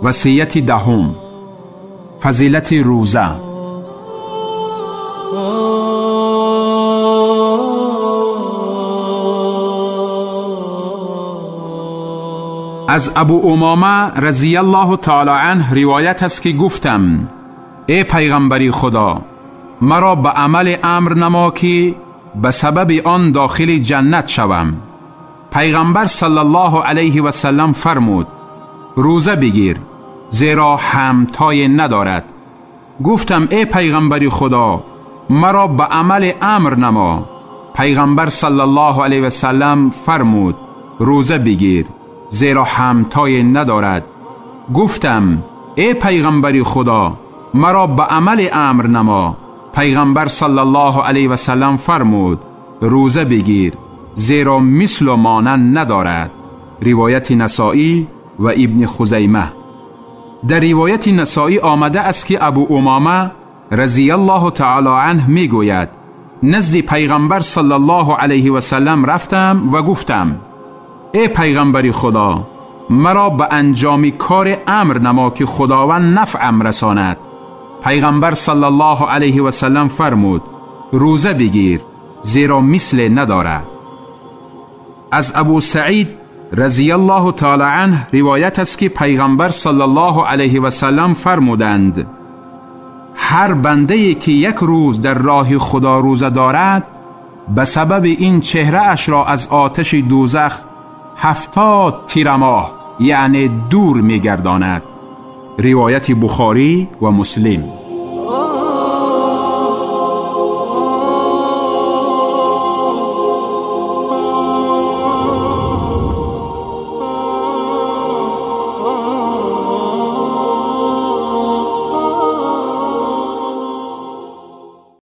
Васияти даҳум: фазилати рӯза. Аз Абу Умома разияллоҳу таоло анҳ ривоят аст, ки гуфтам: эй пайғамбари Худо, маро ба амале амр намо, ки ба сабаби он дохили ҷаннат шавам. Пайғамбар саллаллоҳу алайҳи васаллам фармуд: рӯза бигир, зеро ҳамтое надорад. Гуфтам: эй пайғамбари Худо, маро ба амале амр намо. Пайғамбар саллаллоҳу алайҳи васаллам фармуд: рӯза бигир, зеро ҳамтое надорад. Гуфтам: эй пайғамбари Худо, маро ба амале амр намо. Пайғамбар саллаллоҳу алайҳи васаллам фармуд: рӯза бигир, зеро мислу монанд надорад. Ривояти Насоӣ ва Ибни Хузайма. Дар ривояти Насоӣ омада аст, ки Абу Умома разияллоҳу таоло анҳ мегӯяд: назди пайғамбар саллаллоҳу алайҳи васаллам рафтам ва гуфтам: эй пайғамбари Худо, маро ба анҷоми кори амр намо, ки Худованд нафъам расонад. Пайғамбар саллаллоҳу алайҳи васаллам фармуд: рӯза бигир, зеро мисле надорад. Аз Абу Саид разияллоҳу таоло анҳ ривоят аст, ки пайғамбар саллаллоҳу алайҳи васаллам фармуданд: ҳар бандае ки як рӯз дар роҳи Худо рӯза дорад, ба сабаби ин чеҳраашро аз оташи дӯзах 70 тирамоҳ, яъне дур мегардонад. Ривояти Бухорӣ ва Муслим.